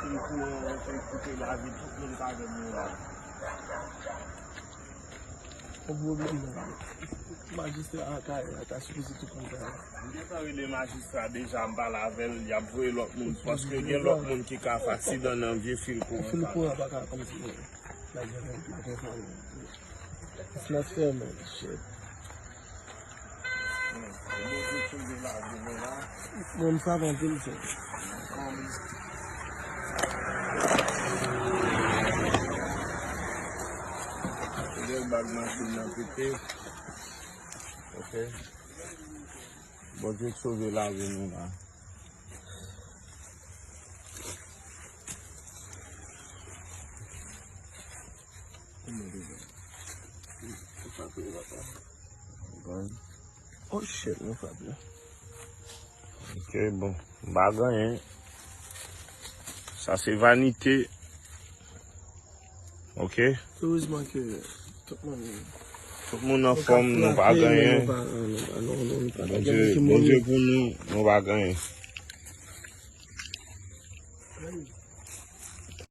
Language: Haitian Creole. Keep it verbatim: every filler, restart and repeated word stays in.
Pou yo te koupe lavi tout moun pa gen moun la. Yon pwoblèm nan. Majistra a ka, a ka sipoze tou konn sa. M gentan rele majistra deja, m pale avè l, y ap voye lòt moun, paske gen lòt moun ki ka fè aksidan nan vye fil kouran. Fil kouran pa ka kòmsi. Lajan, lajan fè. It's not fair, man. Shit. Bon, m frape anpil, sè. Bèl bag machin nan pete. Ok. Bondye sove lavi nou la. Oh shit, mwen frape. Ok, bon. M pa gen anyen. Sa se vanite. Ok. Erezman ke tout moun, tout moun anfòm, nou pa gen anyen. Bondye, Bondye pou nou, nou pa gen anyen.